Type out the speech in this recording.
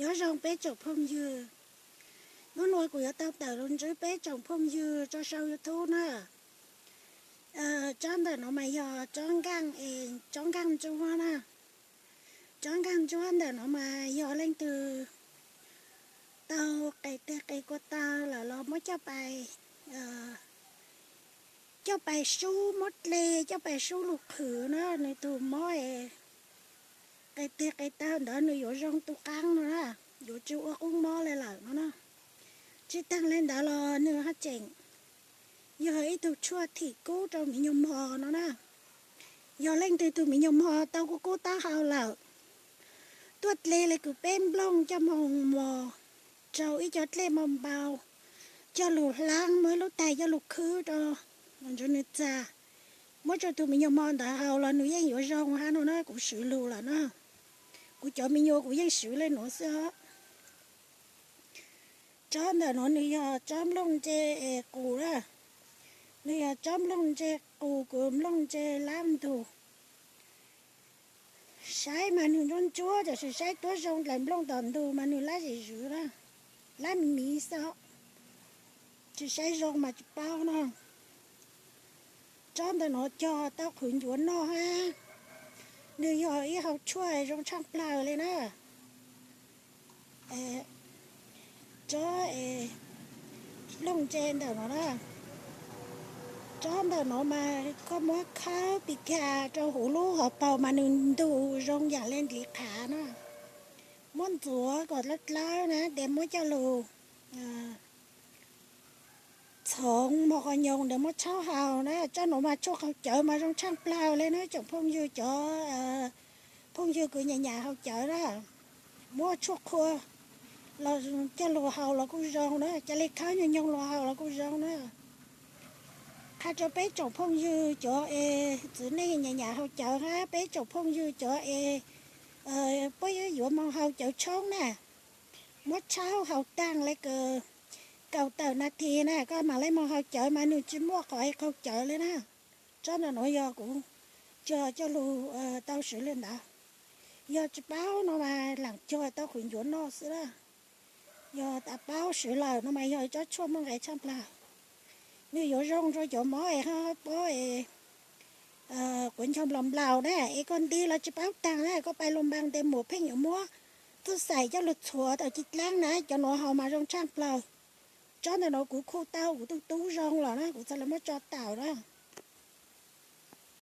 Nyob zoo peb tsoom phooj ywg, hnub no kuv yuav tau tawm los ntsib peb tsoom phooj ywg rau saum YouTube na. Tsob ntawm no mas yog tsob nkaaj es tsob nkaaj ntsuab na. Tsob nkaaj ntsuab ntawm no mas yog leej twg tau qes tig qes kua taw lawm los muab coj pais, coj pais sub, muab dle coj pais sub lug qhwv na, nws tus mob es qes tig qes taw ntawd nws yuav zoo tu qaab no na, yuav tsi ua qub mob le lawm no na. Tsi taag le ntawd los nws haj tseem yog ib tug tshuaj thim kub rau miv nyuas mog no na. Yog leej twg tug miv nyuas mog tau kub kub taub hau lawm, tuaj dle le kws peb nplooj coj moog mos rau ib co dlej npau npau, coj lug hlaab muab ib lub tais coj lug khwb rau, ntsuav nws txag, muab rau tug miv nyuas mog ntawd haus los nws yeej yuav zoo hab no na. Kuv swv lug lawm na, kuv cov miv nyuas kuv yeej swv le nuav xwb os. Tsob ntawm no nws yog tsob nplooj ntse es qus na, nws yog tsob nplooj ntse qus kws nplooj ntse lab ntug. Saib mas nws ntsuab ntsuab, tab sis saib tuab zoo dlaim nplooj tom ntug mas nws lab zim zwv na, lab miv miv xwb, tsis saib zoo mas tsis paub no. Tsob ntawm no cog tau qhwv ncuav noj hab, nws yog ib hau tshuaj zoo tshaaj plawg le na. Tsob nplooj ntse ntawm no na, tsob ntawm no mas koj muab khawb pis kag rau huv lub hauv paug mas nws ntug zoo yaam le ndliv qhav na. Muab ntxuav kom dlawb dlawb na tes muab coj lug txhoov mos qos nyoos ntawd muab tshaub haus na. Tsob nuav mas tshuaj qaug cawv mas zoo tshaaj plawg le na tsoom phooj ywg, cov phooj ywg kws nyam nyam haus cawv na, muab tshuaj qhua los coj lug haus los kuj zoo na, ca le khawb nyoos nyoos los haus los kuj zoo na. Qha rau peb tsoom phooj ywg cov es txiv neej nyam nyam haus cawv hab peb tsoom phooj ywg cov es puab yuav moog haus cawv tshoob na, muab tshaub haus taag le kws kaum tawm nas this na koj mam le moog haus cawv mas nws tsi muaj qhov qaug cawv le na. Tsob ntawm nuav yog kuv cog coj lug tau swv le ntawd. Yog tsi paub no mas laam cog tau qhwv ncuav noj xwb la. Yog tas paub swv lawm no mas yog tsob tshuaj muaj nqe tshaaj plawg. Nws yuav zoo rau cov mob es hab pob es quav ncaug nplaum nplaum na, es koj nti los tsi paub taag na, koj pais lug npaa tes muam pheej yuav muab txuj xaim coj lug txhuav tau ci dlaab na, cov nuav haus mas zoo tshaaj plawg. Tsob ntawm nuav kuv khu tau kuv tug tub zoo lawm na, kuv txhad le muab tso tawm na.